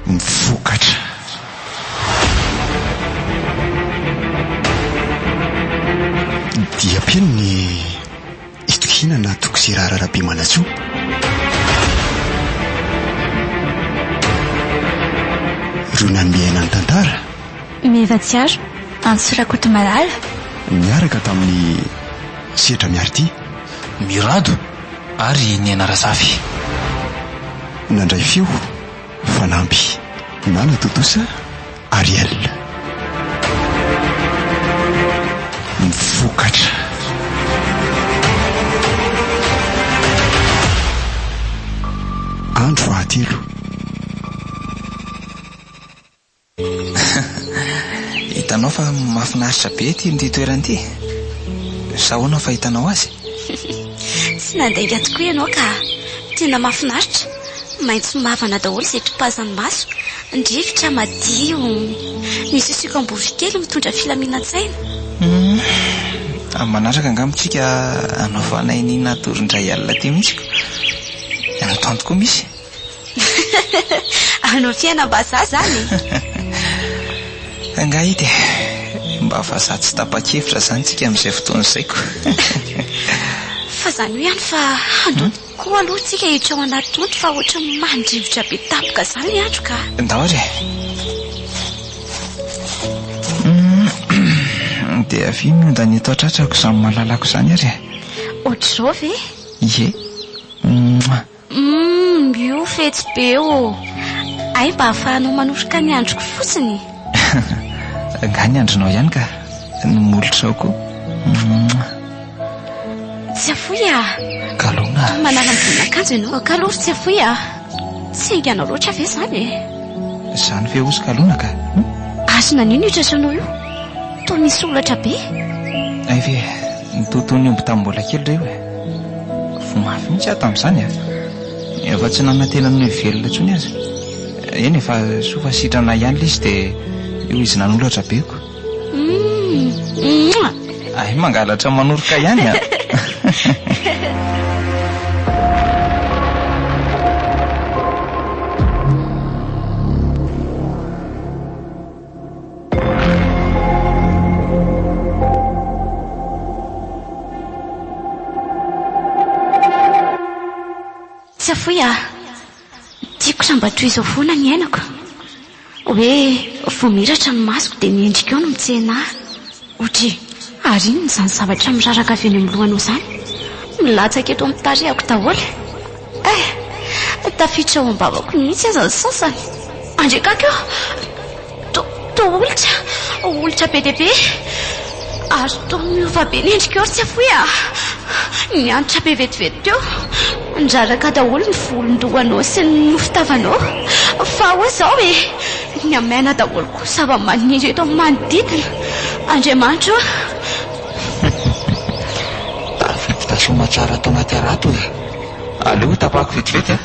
Mivokatra. Dia mpino ny itokiana na Toky Gérard Rabemanantsoa. Ireo nanome aina ny tantara. Meva Tsiaro, Antso Rakotomalala. Niaraka tamin'i Sedra Miaridia. Mirado ary Niaina Razafy. Nandray feo, Fanamby, Nanatontosa, Ariel. Mivokatra. Andro fahatelo. Hitanao fa mahafinaritra be ity amin'ity toerana ity e. Sa ahoana ny fahitanao azy? Tsy nandainga tokoa ianao ka. Tena mahafinaritra. Maitso mavana daholo izay topazan'ny maso. Ny rivotra madio. Ny sisiokam-boronkely mitondra filaminan-tsaina. Hum, amin'ny manaraka angamba tsika hanao fanahy iniana hatory indray alina aty mihitsy ko. Ny tanty koa misy. Hanao fiainam-bazaha izany e! Angaha ity e! Mba vazaha tsy tapa-kevitra izany tsika amin'izay fotoana izay ko! Fa izany io ihany fa handoa tokoa aloha tsika hiditra ao anaty tonto fa ohatran'ny mandrivotra be tampoka izany ny andro ka! Ndao ary e! Dia avia miondana eto an-tratrako izany malalako izany ary e! Ohatr'izao ve? Ie! Mouah! Humm io fetsy be ô! Hay mba ahafahanao manoroka ny andriko fotsiny. Angaha ny andrinao ihany ka, ny molotrao koa. Mouah. Tsiafoy ah! Kalona. Toa manala ambonin'akanjo ianao. Kalou ry Tsiafoy ah! Tsy hainganao loatra ve izany e? Izany ve hozy Kalona ka? Hum? Ary naninona io tratranao io? Toa misy holatra be. Hay ve, nitotoa ny omby tamin'ny mbola kely re io e. Voa mafy mihitsy aho tamin'izany a! Efa tsy nanantena ny ho velona intsony aza. Eny e, fa soa fa sitrana ihany ilay izy dia io izy nanolatra be ko. Mouah! Hay mangalatra manoroka ihany a! Tsafoy ah! Tiako raha mba toy izao foana ny iainako. Hoe vao mihiratra ny masoko dia ny endrikao no mitsena ahy. Otri, ary inona izany zavatra miraraka avy eny amin'ny lohanao izany? Milatsaka eto amin'ny tarehako daholo. Eh! Tafiditra ao am-bavako mihitsy aza ny sasany. Andriakako io! Toa toa olitra, olitra be dia be. Ary toa miova be ny endrikao ry Tsiafoy a! Niantra be vetivety teo. Niraraka daholo ny volon-dohanao sy ny nofon-tavanao. Fa ahoa izao e? Nihamaina daholo koa ny zava-maniry eto amin'ny manodidina. Andriamanitra ô! Tafiditra soamatsara ato anaty harato e! Aleo ho tapahako vetivety a!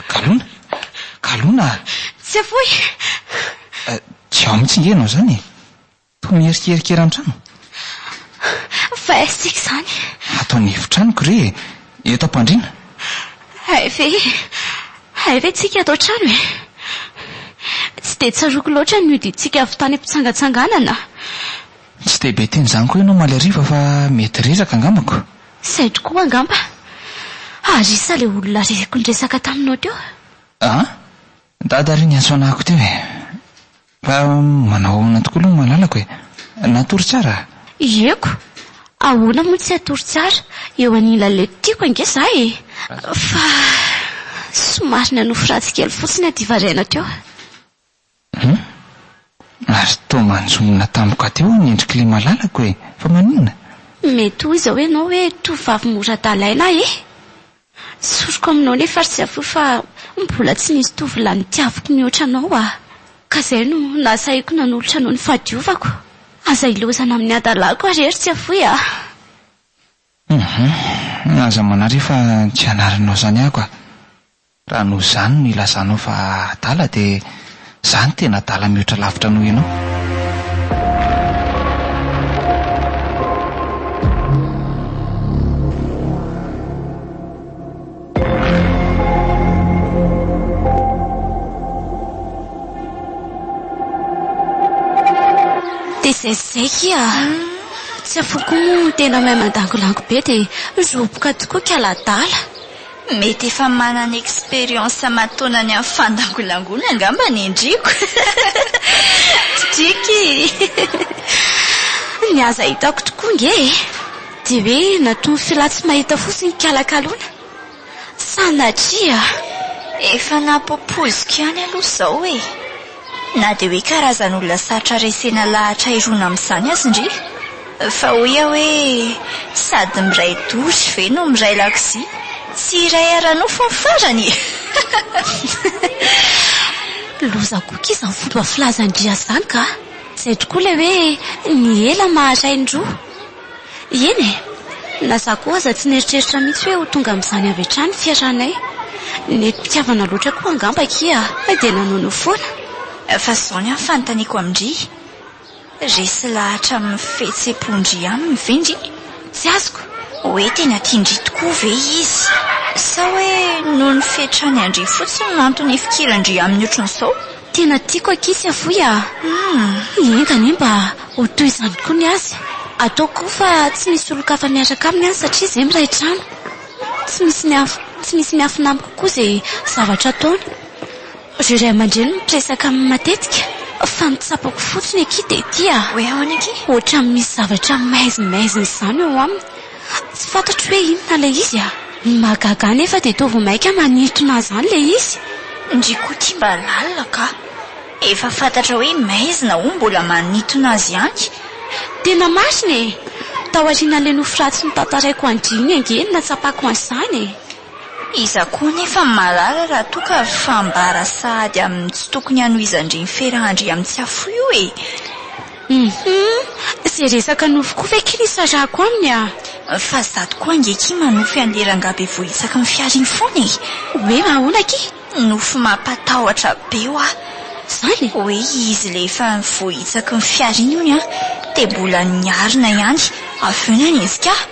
Galona! Galona a! Tsiafoy! Tsy ao mihitsy ange ianao izany e! Toa miherikerika eran-trano. Fa aiza tsika izany? Ato an'efitranoko re e! Eto am-pandriana. Hay ve? Hay ve tsika ato an-trano e? Tsy dia tsaroako loatra ny nodintsika avy tany am-pitsangatsanganana. Tsy dia be teny izany koa ianao omaly hariva fa mety reraka angambako. Izay tokoa angamba. Ary iza ilay olona reko niresaka taminao teo? An? Dada re niantso anahako teo e. Fa manao ahoana tokoa aloha ny malalako e? Natory tsara? Ieko! Ahoana moa tsy hatory tsara eo anilan'ilay tiako ange za e! Fa somary nanofy ratsy kely fotsiny aho divaraina teo. Hum? Ary toa manjombona tampoka teo ny endrik'ilay malalako e! Fa maninona? Mety hoy izao ianao hoe tovovavy mora adalaina aho e! Tsoriko aminao nefa ry Tsiafoy fa mbola tsy nisy tovolahy nitiaviko mihoatra anao aho. Ka izay no nahasahiko nanolotra anao ny fahadiovako. Aza ilaozana amin'ny hadalako ary e ry Tsiafoy a! Hum, aza manary fa tsy hanarinao izany aho ka. Raha noho izany no ilazanao fa adala dia izaho no tena adala mihoatra lavitra noho ianao. Zay zay kia. Tsy afoy koa moa tena mahay mandangolango be dia roboka tokoa k'aladala. Mety efa manana expérience aman-taonany amin'ny fandangolangoana angamba ny endriko. Tricky! Ny aza hitako tokoa nge e! Dia hoe natono filahy tsy mahita fotsiny kalakalona. Sanatria! Efa nampoipoiziko ihany aloha izao e! Na dia hoe karazan'olona sarotra resena lahatra hirona amin'izany aza ndry. Fa hoy aho hoe sady miray douche ve no miray lakozia, tsy hiray ara-nofo ny farany e! Loza koa akia izany fomba filazan-dry azy izany ka! Izay tokoa ilay hoe ny ela maharay ny roa. Eny e! Na izaho koa aza tsy nieritreritra mihitsy hoe ho tonga amin'izany avy hatrany ny fiarahanay. Nentim-pitiavana loatra koa angamba akia dia nanaonao foana. Fa izao ny ahy fanontaniako amin-dry, resy lahatra amin'ny fihetseham-pon-dry aminy ve ndry? Tsy azoko. Hoe tena tian-dry tokoa ve izy? Sa hoe noho ny fiatrany an-dry fotsiny no antony hifikiran-dry aminy ohatran'izao? Tena tiako akia tsy afoy a! Enga anie mba ho toy izany koa ny azy. Ataoko koa fa tsy misy olon-kafa miaraka aminy any satria izay miray trano. Tsy misy miaf tsy misy miafina amiko koa izay zavatra ataony. Ireo ray aman-dreny miresaka aminy matetika fa ny tsapako fotsiny akia dia ity a! Hoe ahoana akia? Ohatran'ny misy zavatra maizimaizina izany eo aminy. Tsy fantatro hoe inona ilay izy a! Ny mahagaga ahy nefa dia toa vao mainka manintona ahy izany ilay izy. Ndry koa ity mba lalina ka! Efa fantatra hoe maizina hono mbola manintona azy ihany. Tena marina e! Tao aorianan'ilay nofy ratsy notantaraiko an-dry iny ange no nahatsapako an'izany e! Iza koa anefa no mahalala raha toa ka fambara sahady amin'ny tsy tokony hanohizan-dry ny ferahan-dry amin'ny tsy afoy io e! Hum izay resaka nofy koa ve ki nisarahako aminy ah? Fa za tokoa ange ki manofy an'le rangahy be voa isaky ny fiara iny foana e! Hoe ahoana ki? Nofy mampatahotra be hoa! Zany? Hoe izy le efa voahitsaky ny fiara iny hono an, dia mbola niarina ihany, avy eo nanenjika ahy.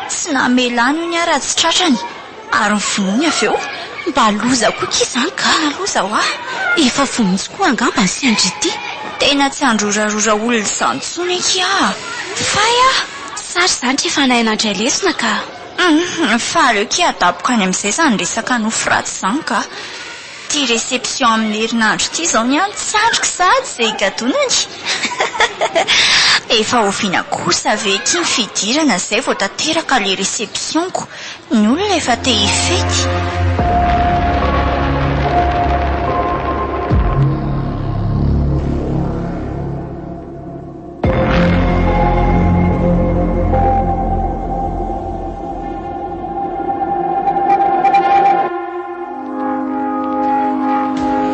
Tsy namelany hono aho raha tsy tratrany. Ary ny vonoiny avy eo? Mba loza koa ki izany ka! Tena loza hoa! Efa vomonjy koa angamba ny sendra ity. Tena tsy handrorarora olona izany intsony akia a! Fay a! Tsara izany rehefa nahay nandray lesona ka! Hum, fa aleo kia adaboka any amin'izay izany resaka nofy ratsy izany ka! Ity réception amin'ny herinandro ity izao ny ahy tsy andriko sahady izay higadonany. Efa oviana kosa ve akia ny fidirana izay vao tanteraka ilay réception-ko. Ny olona efa te hifety.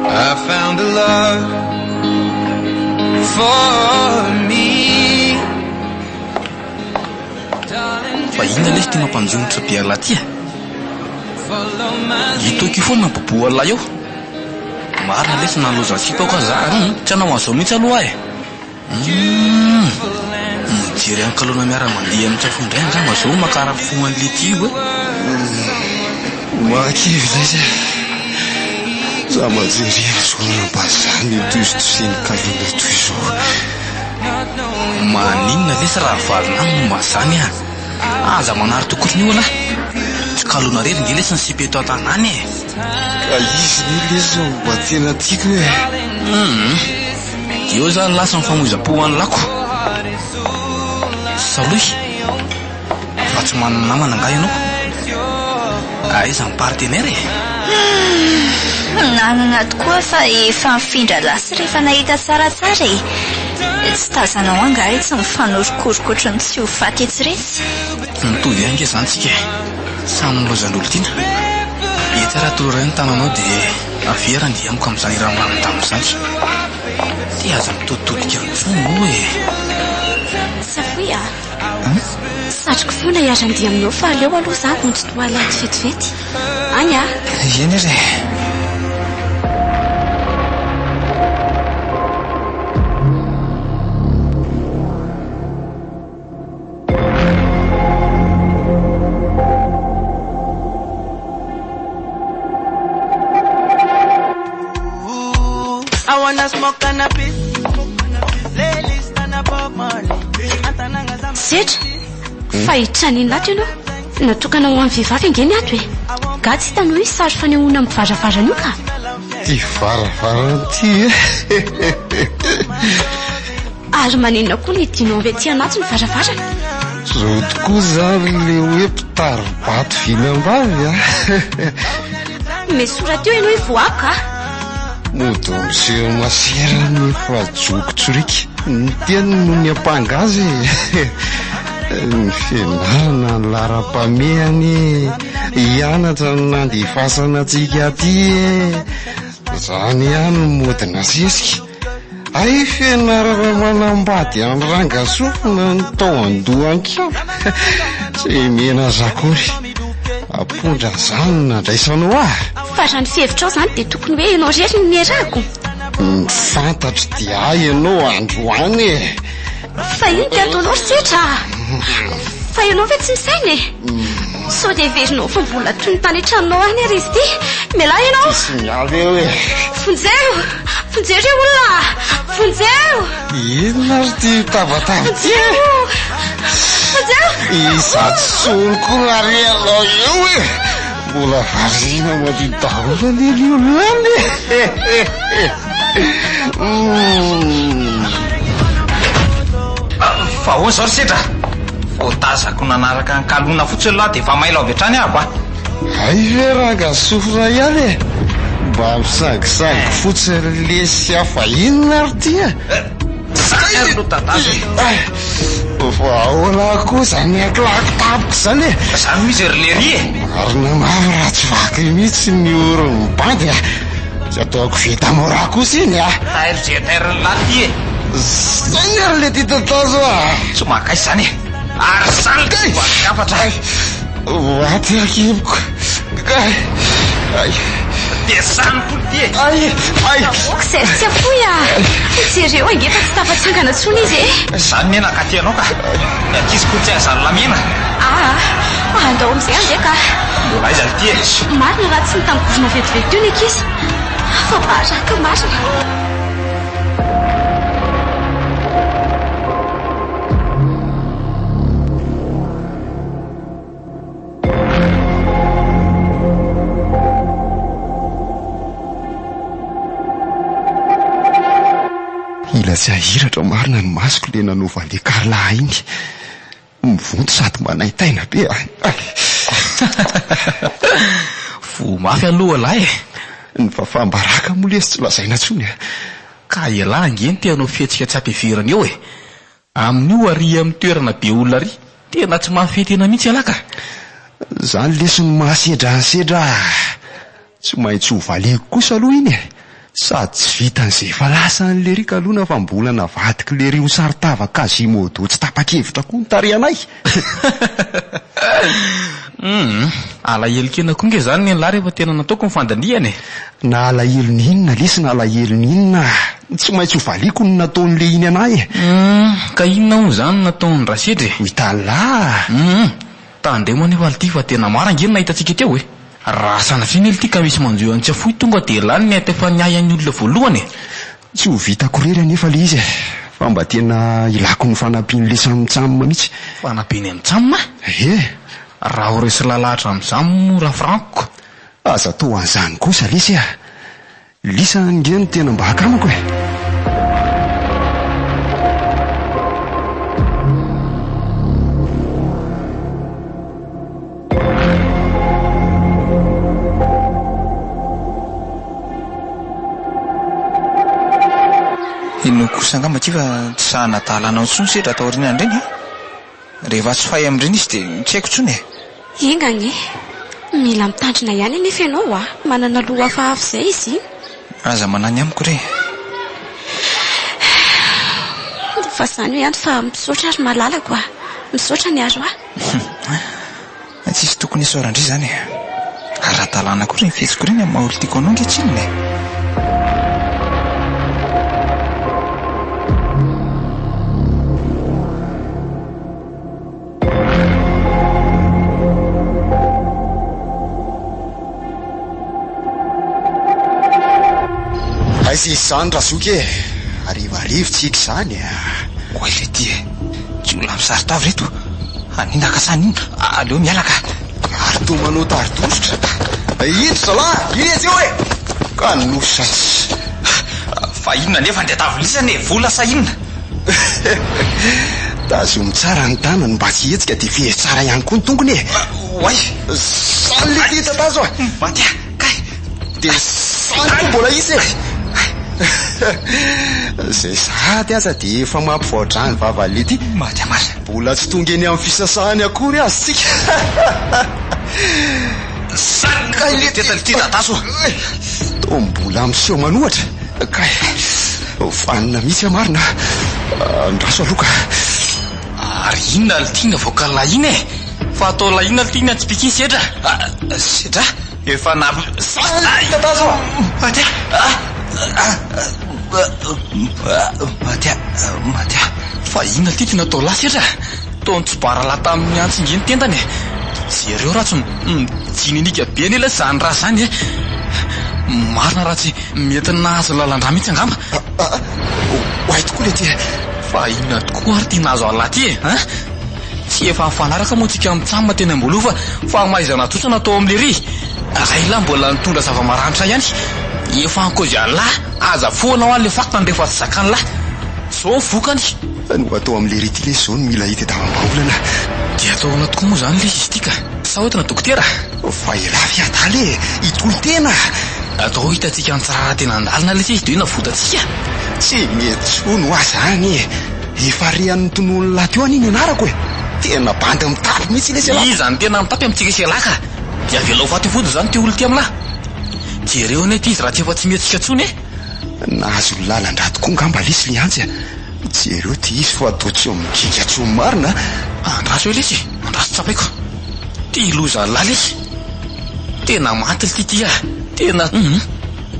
I found a love for me. Fa inona lesy ty mampanjonitra be an'lah ty e? Hitako io foana nampiboa an'lah eo. Marina lesy na lozan'ny sipako aza za hum tsy hanao an'izao mihitsy aloha aho e. Humm mijery an'i Kalona miara-mandeha amin'ny Tsafo indray angamba zao mankarary fo an'le ty io e. Mahakivy lesy e. Za mahajery ela zao mba zany itohizitohizin'i Kalona toy izao. Maninona lesy raha valina aminy momba an'izany ah! Aza manary tokony io lah! Tsy kalona rery nge lesy ny sipa eto an-tanàna e! Ka izy ne lesy no mba tena tiako e! Hum! Dia eo zany lasa ny famoizam-po ho an'i lako! Salohy! Fa tsy manana namana angaha ianao? Aiza ny partenaire e? Humm! Nanana tokoa fa efa nifindra lasy rehefa nahita tsaratsara e! Tsy tazanao angaha etsy mifanorokoroka ohatran'ny tsy ho faty etsy retsy? Mitovy ihany nge izany tsika e! Samy nilaozan'olon-tiana. Etsy ary atoloray ny tananao dia avia ary andeha amiko amin'izany hira milamindamina izany. Dia aza mitoditodika intsony moa e! Safoy a! Satriko foana hiara-handeha aminao fa aleo aloha za hamonjy toilette vetivety. Any a! Eny ary e! I wanna smoke cannabis. Ladies stand up. Setra, fa hitran'inona ato ianao? Natokana ho an'ny vehivavy ange ny ato e. Nga tsy hitanao io sary fanehoana amin'ny varavarana io ka? Ty varavarana ty e. Ary maninona koa ny hidinao avy aty anaty ny varavarana? Zao tokoa zany le hoe mpitari-bato vinam-bavy a. Mesora teo ianao hivoaka a. Mody miseho masera nefa joko tsoriaka. Ny teniny no niampanga azy e. Ny fianarana ny laharam-pahamehana e. Hianatra no nandefasana antsika aty e. Zany ihany no mody nasesika. Hay fianarana manambady an'i Rangasofina no tao an-dohan-kala. Tsy menatra akory. Ampondra izany no nandraisanao ahy. Fa raha ny fihevitrao izany dia tokony hoe ianao irery no niarahako. Ny fantatro dia ahy ianao androany e. Fa inona ty ataonao ry Setra a? Fa ianao ve tsy misaina e? Sao dia heverinao fa mbola toy ny tany an-tranonao any ary izy ity? Mialà ianao! Tsisy miala eo e! Vonjeo! Vonjeo re olona a! Vonjeo! Inona ary ity tabataba ity e? Vonjeo! Izato soloko ary ianao eo e! Mbola variana madio daholo anie ny olona any e! Fa ahoana izao ry Sedra? Vao tazako nanaraka an'i Kalona fotsiny lahy dia efa mailo avy hatrany aho a! Hay ve ranga sofina ihany e! Mba misangisangy fotsiny lesy hafa inona ary ity e? Zany ary no tantara e! Fa ahoana koa izany akilako tampoka izany e? Zany hoy izy ry Lery e! Marina mafy raha tsy vaky mihitsy ny oron'ny bandy a! Tsy ataoko vita mora kosa iny a! Tairo ze tairin'ny lahy ty e! Zany ary le ty tatazo a! Tsy mahakaiza zany e! Ary zany le ty voadin-kafatra a! Maty akiboko! Ay! Ay! Dia zany koa ty e! Ay! Ay! Ok zay ry Tsiafoy a! Jereo ange fa tsy tafatsangana intsony izy e! Zany mena ka tianao ka! Ny ankizy koa tsy aiza ny lamena! Aa! Andao amin'izay ange ka! Mbola aiza ity e? Marina raha tsy nitangorona vetivety teo ny ankizy fa baraka marina! Mila tsy hahiratra marina ny masoko le nanaovan'le Carla ahy iny. Mivonto sady manaintaina be a. Voa mafy aloha lahy e. Ny fafam-baraka moa lesy tsy lazaina intsony a. Ka ialahy ange no te hanao fihetsika tsy ampiheverana eo e. Amin'io ary amin'ny toerana be olona ary tena tsy mahafehy tena mihitsy ialahy ka! Zany lesy no mahasedra ny sedra a! Tsy maintsy ho valiako kosa aloha iny e! Sady tsy vitan'izay efa lasa an'i Lery kalona fa mbola navadik'i Lery ho saron-tava Quasimodo tsy tapa-kevitra koa ny tarehanay! Humm! Alahelo-kena koa nge zany nen'lah rehefa tena nataoko ny fandinihana e! Na alahelony inona lesy na alahelony inona tsy maintsy ho valiako ny nataon'le iny anah e! Humm! Ka inona hono zany no nataon'i Rasedra e? Ho hitan'lah! Humm! Tandremo anefa lty fa tena maro ange ny nahita antsika teo e! Raha sanatria anie lty ka misy manjohy an'i Tsiafoy tonga dia lany ny atefan'ny ahy an'ny olona voalohany e! Tsy ho vitako irery anefa le izy e! Fa mba tena ilako ny fanampian'le Tsamtsam mihitsy. Fanampian'i Mtsam? Ie! Raha ho resy lalahatra amin'izany moa Rafranco. Aza atao an'izany kosa lesy a! Lisa ange no tena mba akamako e! Inoako kosa angamba ity fa tsy sahy hanadala anao intsony sedra taorianan'ireny a! Rehefa tsy fay amin'ireny izy dia tsy haiko intsony e! Enga anie! Mila mitandrina ihany anefa ianao a! Manana loha hafahafa izay izy iny. Aza manahy ny amiko re! Fa izany eo ihany fa misaotra ry malalako a! Misaotra niaro ahy. Tsisy tokony hisaoran-dry izany e! Ara-dalàna koa ireny fihetsiko ireny amin'ny maha olon-tiako anao ange tsinona e! Aiza izy izany Razoky e! Harivarivo tsika izany a! Oay le ty e! Jiolahy misary-tava ireto! Haninona ka sa haninona? Aleo miala ka! Ary toa manao tari-dositra. Ito zalahy! Izy io e! Ka nosa tsy. Fa inona anefa ny tadiavin'lisany e? Vola sa inona? Tazomy tsara ny tanany mba tsy hihetsika dia fehezo tsara ihany koa ny tongony e! Oay! Zany le ty tatazo a! Maty aho! Kay! Dia zany koa mbola hisy e! Izay sahady aza dia efa mampivaodraha ny vavan'ilay ity. Maty aho marina. Mbola tsy tonga eny amin'ny fisasahany akory aza tsika. Zany kay le teta ity dadaso a! Toa mbola miseho manohatra. Kay, vanona mihitsy aho marina a! Andraso aloha ka. Ary inona lty navoakan'i lahy iny e? Fa atao lahy inona lty ny antsipikiny sedra? Sedra? Efa navy Dadaso a! Maty aho! Maty aho! Maty aho! Fa inona ity tena atao lahy sedra? Toa nitsobaralahy tamin'ny antsy nge ny tendany e! Jereo raha tsy mijininika be anie ilay izany raha izany e! Marina raha tsy mety nahazo lalan-drà mihitsy angamba. Oay tokoa le ty e! Fa inona tokoa ary ity nahazo an'lah ity e? Hein? Tsy efa nifanaraka moa tsika mitsam teny am-boloha fa fahamaizana tsotra natao amin'lery. Raha ilah mbola nitondra zava-maranitra ihany, efa ankozy an'lah, aza foana hoa le fakany rehefa tsy zakan'lah. Zao ny vokany. No atao amin'lery ity lesy zao no mila hitadiavam-bahaolana. Dia atao ahoana tokoa moa izany lesy izy ity ka? Sa hoentina dokotera? Fa elah ve adala e! Hitolo-tena! Atao hitantsika ny tsara tena andalana lesy izy dia hoe navotantsika. Tsy mety tsony hoa zany e! Efa re an'ny tonon'lah teo anie ny anarako e! Tena bandy mitapy mihitsy lesy elah. Iza no tena mitapy amintsika sy elah ka! Dia avelao faty fody izany ity olona ity amin'lah. Jereo anie ity izy raha tsy efa tsy mihetsika intsony e! Nahazo lalan-drà tokoa ngamba lesy le antsy a! Jereo ity izy fa toa tsy mikiaka intsony marina a! Andraso eo lesy e! Andraso tsapaiko. Ty loza lah lesy! Tena maty lty ty a! Tena hum!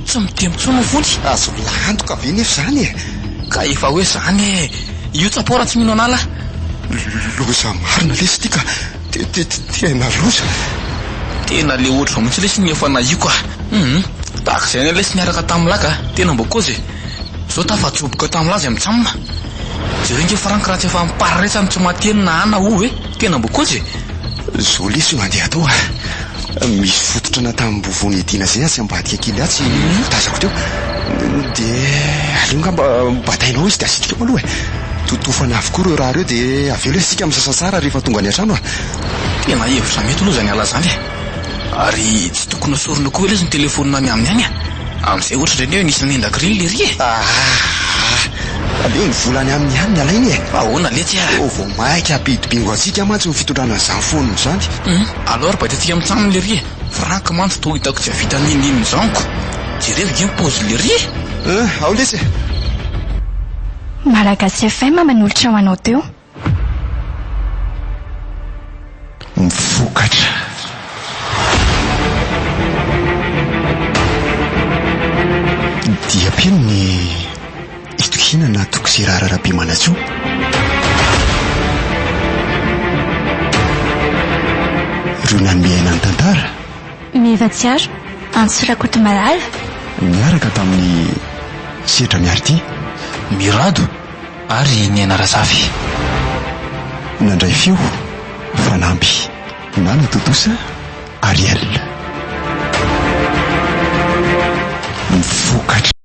Tsy mitemo intsony ny fony. Azo antoka ve nefa izany e? Ka efa hoe zany e! Io tsapao raha tsy mino anah lah! Loza marina lesy ity ka! Tena loza! Tena le ohatr'izao mihitsy lesy ny efa nahiako a! Hum! Tahaka izay anie lesy niaraka tamin'i lah ka! Tena mba kôzy e! Zao tafajoboka tamin'i lah zay mitsam! Jereo nge Franck raha tsy efa mipararetsa ny tsy mahateny na a na o e! Tena mba kôzy e! Zao lesy no andeha atao a! Misy fototra natambovon'i Edina zay atsy ambadika kely atsy tazako teo. Dia aleo angamba batainao izy dia asitrika eo aloha e. Totofana avokoa ireo raha ireo dia avy eo lesy isika misasa tsara rehefa tonga any an-trano a. Tena hevitra mety aloha izany ala izany e. Ary tsy tokony hosorina koa ve lesy ny telefaonina any aminy any e? Amin'izay ohatra ireny hoe nisy nanendaka ireny lery e. Aa! Aleo ny vola any aminy ihany ny alainy e. Ahoana letsy a? Toa vao mainka hampidi-bingo antsika mantsy ny fitondrana an'izany phone izany. Hum, aleo ary bataintsika mitsam lery e. Franck mantsy toa hitako tsy hahavita n'inon'inona izany ko. Jereo ange ny paozy lery e. Hum, ao letsy e. Malagasy FM manolotra ho anao teo. Mivokatra. Diam-peno ny itokiana na Toky Gérard Rabemanantsoa. Ireo nanome aina ny tantara. Meva Tsiaro, Antso Rakotomalala. Niaraka tamin'i Sedra Miaridia. Mirado ary Niaina Razafy. Nandray feo, Fanamby. Nanatontosa, Ariel. Mivokatra.